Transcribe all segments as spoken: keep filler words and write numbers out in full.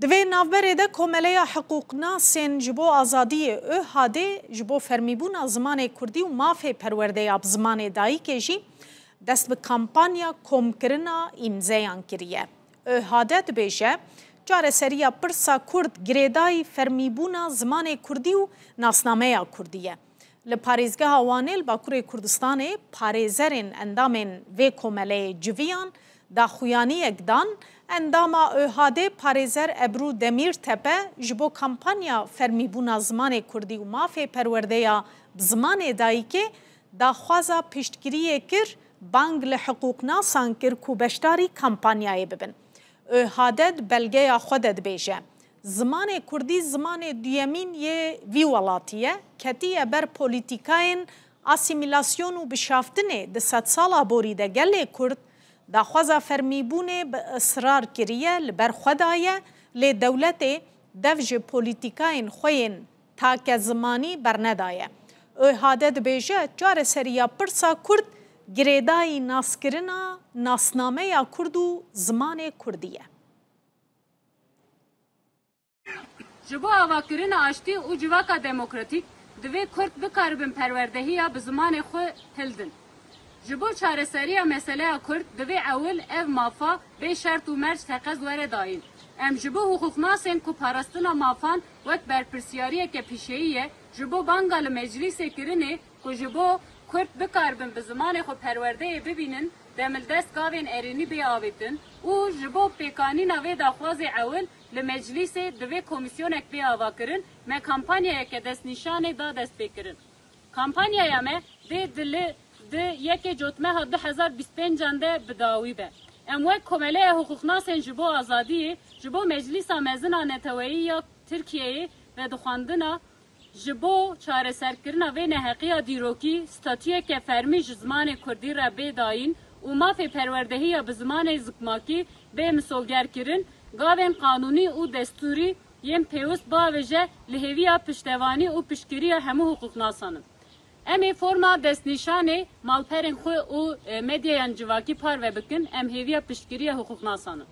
Di vê navberê de Komeleya Hiqûqnasên ji bo Azadiyê, ÖHADê, ji bo fermîbûna zimanê kurdî û mafê perwerdeya bi zimanê dayikê jî dest bi kampanya komkirina îmzeyan kiriye. ÖHADê dibêje, çareseriya pirsa kurd girêdayî fermîbûna zimanê kurdî û nasnameya kurdî ye. Li parêzgeha Wanê li Bakurê Kurdistanê parêzerên endamên vê komeleyê civiyan daxuyaniyek dan. Endama ÖHADê parêzer Ebru Demîrtepe ji bo kampanya fermîbûna zimanê kurdî û mafê perwerdeya bi zimanê dayikê daxwaza piştgiriyê kir, bang li hiqûqnasan kir ku beşdarî kampanyayê bibin. ÖHADê di belgeya xwe de dibêje, zimanê kurdî zimanê duyemîn yê vî welatî ye, ketiye ber polîtîkayên asîmîlasyon û bişaftinê. Di sedsala borî de gelê kurd daxwaza fermîbûnê bi israr kiriye, li ber xwe daye, lê dewletê dev ji polîtîkayên xwe yên take zimanî bernedaye. ÖHADê dibêje, çareseriya pirsa kurd girêdayî naskirina nasnameya kurd û zimanê kurdî ye. Ji bo avakirina aştî û civaka demokratîk, divê kurd bikaribin perwerdehiya bi zimanê xwe hildin. Ji bo çareseriya meseleya kurd, divê ewil ev mafa bê şert û merc teqez were dayîn. Em ji bo hiqûqnasên ku parastina mafan wek berpirsiyariyeke pîşeyî ye, ji bo banga li meclîsê kirinê ku ji bo kurd bikaribin bi zimanê xwe perwerdeyê bibînin, demildest gavên erênî bê avêtin û ji bo pêkanîna vê daxwazê ewil li meclîsê divê komîsyonek bê avakirin, me kampanyayeke destnîşanê da destpêkirin. Kampanyaya me dê di li di yekê Cotmeha du hezar bîst pêncan de bi dawî be. Em wek Komeleya Hiqûqnasên ji bo Azadiyê ji bo Meclîsa Mezin a Neteweyî ya Tirkiyeyê vedixwendina ji bo çareserkirina vê neheqiya dîrokî statuyeke fermî ji zimanê kurdî re bê dayîn û mafê perwerdehiya bi zimanê zikmakî bê misogerkirin, gavên qanûnî û destûrî yên pêwist biavêje li hêviya piştevanî û piştgiriya hemû hiqûqnasan in. Em ê forma destnîşanê malperên xwe û, e, medyayan civakî parve bikin, em hêviya piştgiriya hiqûqnasan in.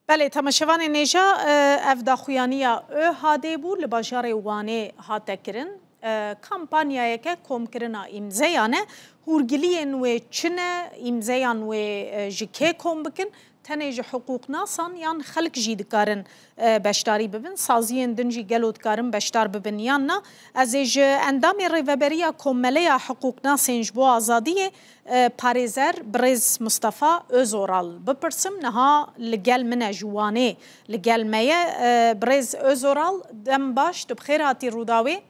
Belê, temaşevanên hêja, e, ev daxuyaniya ÖHADê bû, li bajarê Wanê hate kirin. E, kampanyayeke komkirina îmzeyan e. Hûrgiliyên wê çi ne, îmzeyan wê, e, ji kê kom bikin? Tenê ji hiqûqnasan yan xelk jî dikarin, e, beşdarî bibin? Saziyên din jî gelo dikarin beşdar bibin yan na? Ez ê ji endamê Rêveberiya Komeleya Hiqûqnasên ji bo Azadiyê, e, parêzer birêz Mustafa Özoral bipirsim. Niha li gel min e, ji Wanê li gel me ye. E, birêz Özoral, dem baş, tu bi xêr hatî Rûdawê.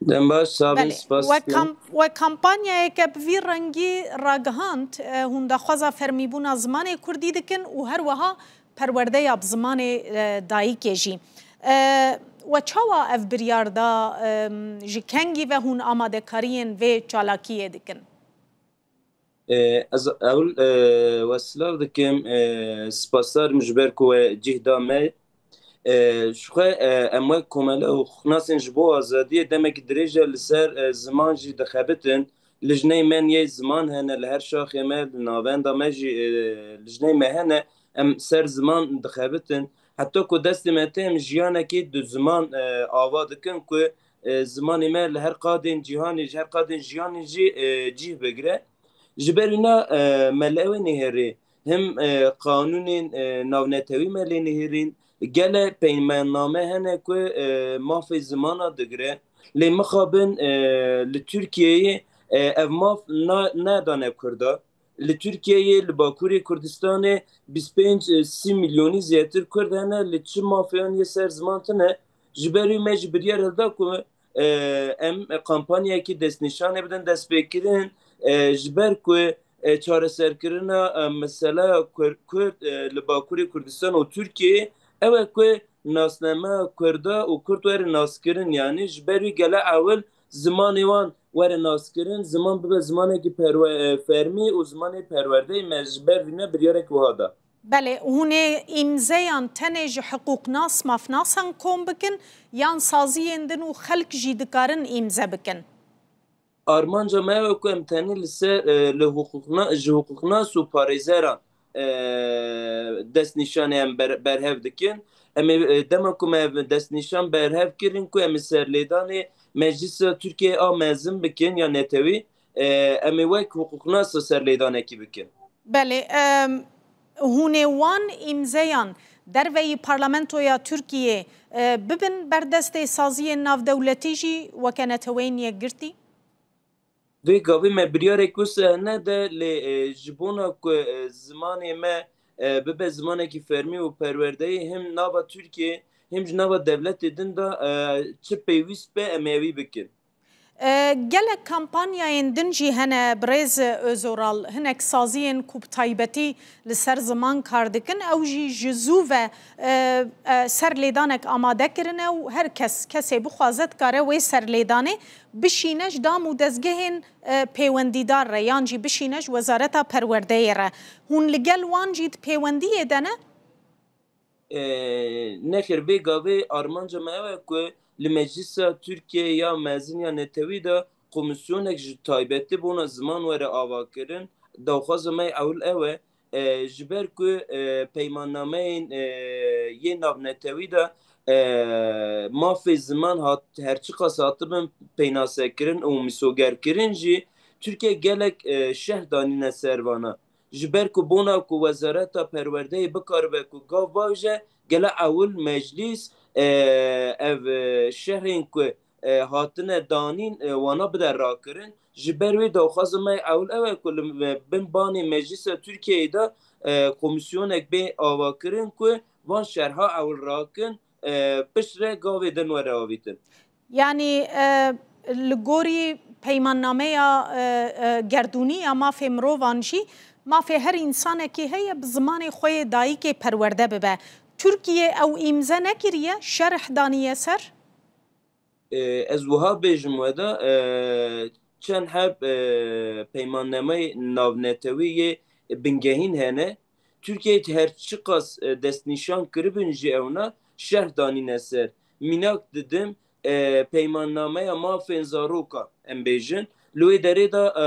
Dem baş, sağ bin, Belê, spas we dikim. Kam-, we kampanyayeke bi vî rengî ragihand, e, hûn daxwaza fermîbûna zimanê kurdî dikin û her wiha perwerdeya bi zimanê, e, dayikê jî. E, we çawa ev biryar da, e, ji kengî ve hûn amadekariyên vê çalakiyê dikin? E, ez ewil, e, we silav dikim, e, spasdar im ji ber ku we cih da me. E, ji xwe, e, em wek komele û hiqûqnasên ji bo azadiyê demekî dirêj e li ser, e, ziman jî dixebitin. Lijneyê me yên yê ziman hene, li her şaxê me, li navenda me jî, e, lijneyê me hene. Em ser ziman dixebitin. Heta ku destê me tê, em jiyanekî du ziman, e, ava dikin ku, e, zimanê me li her qadên cîhanê, ji her qadên jiyanê jî, e, cih bigire. Ji ber wîna, e, me li ew ê nihêrî, him, e, qanûnên, e, navnetewî me lê nihêrîn, gele peymanname hene ku, e, mafê zimana digire. Lê mixabin, e, li Tirkiyeyê, e, ev maf na-, nedane Kurda. Li Tirkiyeyê, li Bakurê Kurdistanê bîst pênc, e, sî milyonî zêtir Kurd hene, li çi mafeyan yê ser ziman tune. Ji ber wî me ji biryar hilda ku, e, em kampanyayekî destnîşanê bidin destpêkirin, e, ji ber ku, e, çareserkirina, e, mesela Kur-, Kurd, e, li Bakurê Kurdistan û Tirkiyeyê ew e ku nasname Kurda û Kurd were naskirin, yanî ji ber wî gele ewil zimanê wan were naskirin, ziman bibe zimanekî perwe-, e, fermî û zimanê perwerdeyê me ji ber vî ne biryarek wiha da. Belê, hûn ê îmzeyan tenê ji hiqûqnas, mafnasan kom bikin yan saziyên din û xelk jî dikarin îmze bikin? Armanca me ew e ku em tenê li ser, e, li hiqûqna-, ji hiqûqnas û parêzeran, e, destnîşanê em ber-, berhev dikin. Em ê, e, dema ku me ev destnîşan berhev kirin ku em ê serlêdanê Meclisa Tirkiyeyê a mezin bikin ya netewî, e, em ê wek hiqûqnasa serlêdanekî bikin. Belê, em, hûn ê wan îmzeyan derveyî Parlamentoya Tirkiyê, e, bibin berdestê saziyên navdewletî jî weke Neteweyên Yekgirtî? Vê gavê me biryarek wisa nede, lê, e, ji bona ku, e, zimanê me, e, bibe zimanekî fermî û perwerdeyî, him nava Tirkiyê, him ji nava dewletê din de, e, çi pêwîst be, em ê wî bikin. E, gelek kampanyayên din jî hene, birêz Özoral, hinek saziyên ku bi taybetî li ser ziman kar dikin, ew jî ji zû ve, e, e, ser lêdanek amade kirine û her kes, kesê bixwaze dikare wê ser lêdanê bişîne ji dam û dezgehên, e, pêwendîdar re yan jî bişîne ji Wezareta Perwerdeyê re. Hûn li gel wan jî di pêwendiyê de ne? E, nexêr, vê gavê armanca me ew e ku li Meclisa Tirkiyeyê ya mezin ya netewî de komîsyonek ji taybetî bona ziman were avakirin. Daxwaza me ewil ew e, e, ji ber ku, e, peymannameyên, e, yê navnetewî de, e, mafê ziman hat, her çiqas hatibin peynasekirin û misogerkirin jî, Tirkiye gelek, e, şerh danîne ser vana. Ji ber ku bona ku Wezareta Perwerdeyê bikaribe ku gav bavêje, gele ewil meclîs, e, ev, e, şerhên ku, e, hatine danîn, e, wana bide rakirin. Ji ber wê daxwaza me ewil ew e ku li, e, bin banê Meclisa Tirkiyeyê de, e, komîsyonek bê avakirin ku van şerha ewil rakin, e, piştre gavê din were avîtin. Yanî, e, li gorî peymannameya, e, e, gerdûnî ya mafê mirovan jî, mafê her însanekî heye bi zimanê xwe yê dayikê perwerde bibe. Tirkiye ew îmze nekiriye, şerh daniye ser? E, ez wiha bêjim we de, e, çend heb, e, peymannameyê navnetewî yê bingehîn hene. Tirkiyeyê her çiqas, e, destnîşan kiribin jî ewna şerh danîne ser. Mînak didim, e, peymannameya mafên zaroka em bêjin. Li wê derê de, e,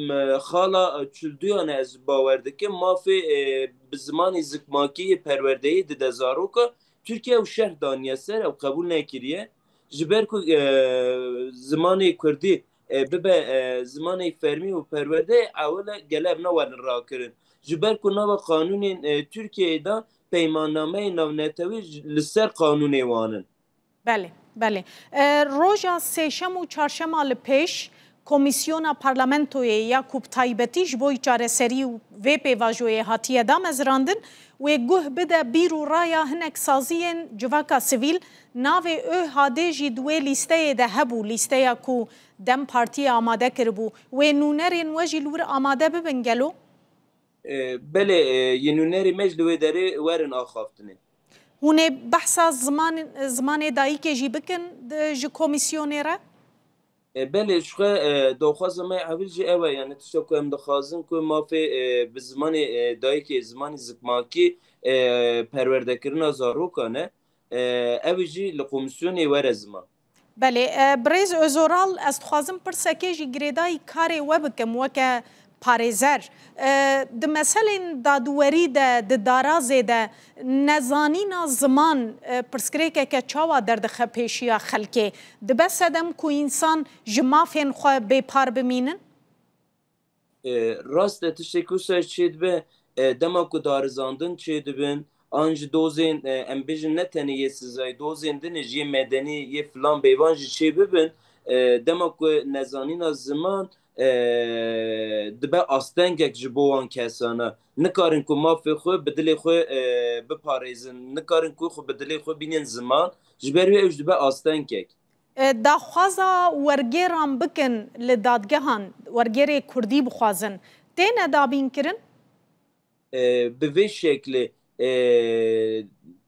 m-, xala, e, Çilduyan e, ez bawer dikim, mafê, e, bi zimanê zikmakî yê perwerdeyê dide zaroka. Tirkiye ew şerh daniye ser, ew qebûl nekiriye. Ji ber ku, e, zimanê kurdî, e, bibe, e, zimanê fermî û perwerdeyê, ewil e gele ev newerin rakirin. Ji ber ku nava qanûnên, e, Tirkiyeyê de peymannameyên navnetewî ji, li ser qanûnê wan in. Belê, belê. E, roja sêşem û çarşema li pêş Komîsyona Parlamentoyê ya ku bi taybetî ji bo çareserî û vê pêvajoyê hatiye damezrandin, wê guh bide bîr û raya hinek saziyên civaka sivîl, navê ÖHADê jî di wê lîsteyê de hebû, lîsteya ku DEM Partiyê amade kiribû. Wê nûnerên we jî li wir amade bibin gelo? E, belê, e, yê nûnerê me ji li wê derê werin axaftinê. Hûn ê behsa ziman, zimanê dayikê jî bikin di, ji komîsyonê re? E, belê, ji xwe, e, daxwaza me ewil jî ew e, yani tişta ku em dixwazin ku mafê, e, bi zimanê, e, dayikê, zimanê zikmakî, e, perwerdekirina zarokan e, e, ew jî li komîsyonê were ziman. Belê, e, birêz Özoral, ez dixwazim pirsekê jî girêdayî karê we bikim weke parêzer. E, di meselên dadwerî de, di darazê de nezanîna ziman, e, pirsgirêkeke çawa derdixe pêşiya xelkê? Dibe sedem ku însan ji mafên xwe bêpar bimînin? E, rast e, tiştek wisa çêdibe, e, dema ku darizandin çêdibin, an ji dozên, e, em bêjin ne tenê yê sizayî, dozên din jî yê medenî, yê filan bêvan jî çêbibin, e, dema ku nezanîna ziman, e, dibe astengek ji bo wan kesana. Nikarin ku mafê xwe bi dilê xwe, e, biparêzin, nikarin ku xwe bi dilê xwe bînin ziman, ji ber wê ew jî dibe astengek. E, daxwaza wergêran bikin li dadgehan, wergêrê kurdî bixwazin, têne dabînkirin? E, bi vê şeklê, e,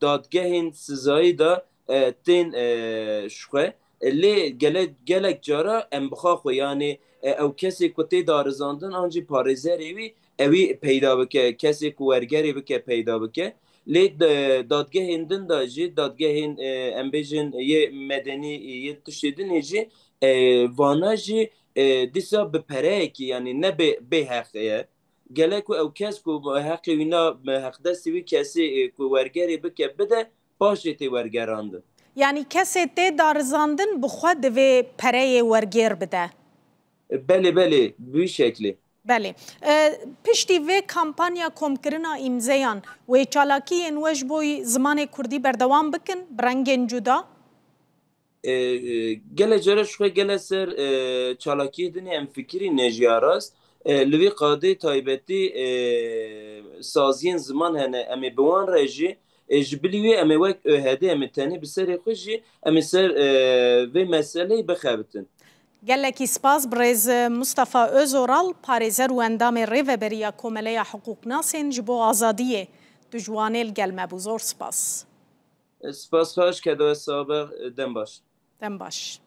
dadgehên sizayî de, e, tên, e, ji xwe. E, lê gele-, gelek cara em bi xwe xwe, yanî, e, ew kesê ku tê darizandin an jî parêzerê wî, ewî peyda bike, kesê ku wergerê bike peyda bike. Lê di dadgehên din de jî, dadgehên, e, em bêjin yê medenî, yê tiştê dinê jî, e, vana jî, e, dîsa bi pereyekî, yanî ne bê, bê heq ye. Gelek ku ew kes ku heqê wî na, heqdestê wî kesê, e, ku wergerê bike bide, paşê tê wergerandin. Yanî kesê tê darizandin bi xwe divê pereyê wergêr bide. E, belê, belê, bi wî şeklê. Belê. E, piştî vê kampanya komkirina îmzeyan, wê çalakiyên we ji bo zimanê kurdî berdewam bikin, bi rengên cuda? E, e, gele care ji xwe gele ser, e, çalakiyê dinê em fikirî ne jî ya rast. E, li vî qadê taybetî, e, saziyên ziman hene, em ê bi wan re jî, e, ji bilî wê em ê wek ÖHD em ê tenê bi serê xwe jî em ê ser, e, vê meseleyê bixebitin. Gelekî spas birêz Mustafa Özoral, parêzer û endamê Rêveberiya Komeleya Hiqûqnasên ji bo Azadiyê. Tu ji Wanê li gel me bû. Zor spas. E, spas xweş, kedoye sabe, e, dem baş. Dem baş.